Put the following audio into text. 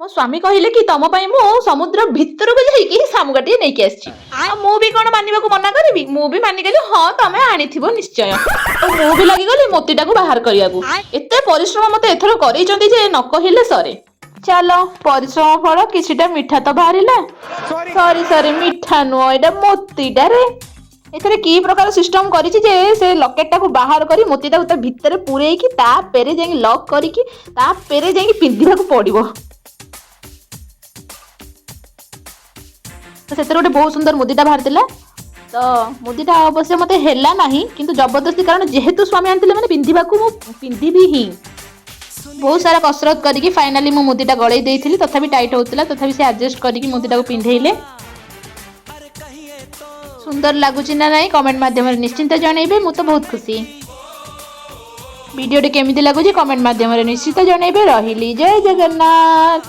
ମୋ ସ୍ୱାମୀ କହିଲେ କି ତମ ପାଇଁ ମୁଁ ସମୁଦ୍ର ଭିତରକୁ ଯାଇକି ଶାମୁକାଟିଏ ନେଇକି ଆସିଛି। ଆଉ ମୁଁ ବି କଣ ମାନିବାକୁ ମନା କରିବି? ମୁଁ ବି ମାନିଗଲି, ହଁ, ତମେ ଆଣିଥିବ ନିଶ୍ଚୟ। ଆଉ ମୁଁ ବି ଲାଗିଗଲି ମୋତିଟାକୁ ବାହାର କରିବାକୁ। ଏତେ ପରିଶ୍ରମ ମତେ ଏଥର କରେଇଛନ୍ତି ଯେ ନ କହିଲେ ସରେ। ଚାଲ, ପରିଶ୍ରମ ଫଳ କିଛିଟା ମିଠା ତ ବାହାରିଲା। ସରି ସରି, ମିଠା ନୁହଁ, ଏଇଟା ମୋତିଟାରେ। ଏଥିରେ କି ପ୍ରକାର ସିଷ୍ଟମ କରିଛି ଯେ ସେ ଲକେଟଟାକୁ ବାହାର କରି ମୋତିଟାକୁ ତା ଭିତରେ ପୂରେଇକି, ତାପରେ ଯାଇକି ଲକ୍ କରିକି, ତାପରେ ଯାଇକି ପିନ୍ଧିବାକୁ ପଡିବ। ତ ସେଥିରେ ଗୋଟେ ବହୁତ ସୁନ୍ଦର ମୁଦିଟା ବାହାରିଥିଲା। ତ ମୁଦିଟା ଅବଶ୍ୟ ମୋତେ ହେଲା ନାହିଁ, କିନ୍ତୁ ଜବରଦସ୍ତି, କାରଣ ଯେହେତୁ ସ୍ୱାମୀ ଆଣିଥିଲେ ମାନେ ପିନ୍ଧିବାକୁ ମୁଁ ପିନ୍ଧିବି ହିଁ। ବହୁତ ସାରା କସରତ କରିକି ଫାଇନାଲି ମୁଁ ମୁଦିଟା ଗଳେଇ ଦେଇଥିଲି। ତଥାପି ଟାଇଟ୍ ହେଉଥିଲା, ତଥାପି ସେ ଆଡଜଷ୍ଟ କରିକି ମୁଦିଟାକୁ ପିନ୍ଧେଇଲେ। ସୁନ୍ଦର ଲାଗୁଛି ନା ନାହିଁ, କମେଣ୍ଟ ମାଧ୍ୟମରେ ନିଶ୍ଚିନ୍ତ ଜଣେଇବେ। ମୁଁ ତ ବହୁତ ଖୁସି। ଭିଡ଼ିଓଟି କେମିତି ଲାଗୁଛି, କମେଣ୍ଟ ମାଧ୍ୟମରେ ନିଶ୍ଚିତ ଜଣେଇବେ। ରହିଲି, ଜୟ ଜଗନ୍ନାଥ।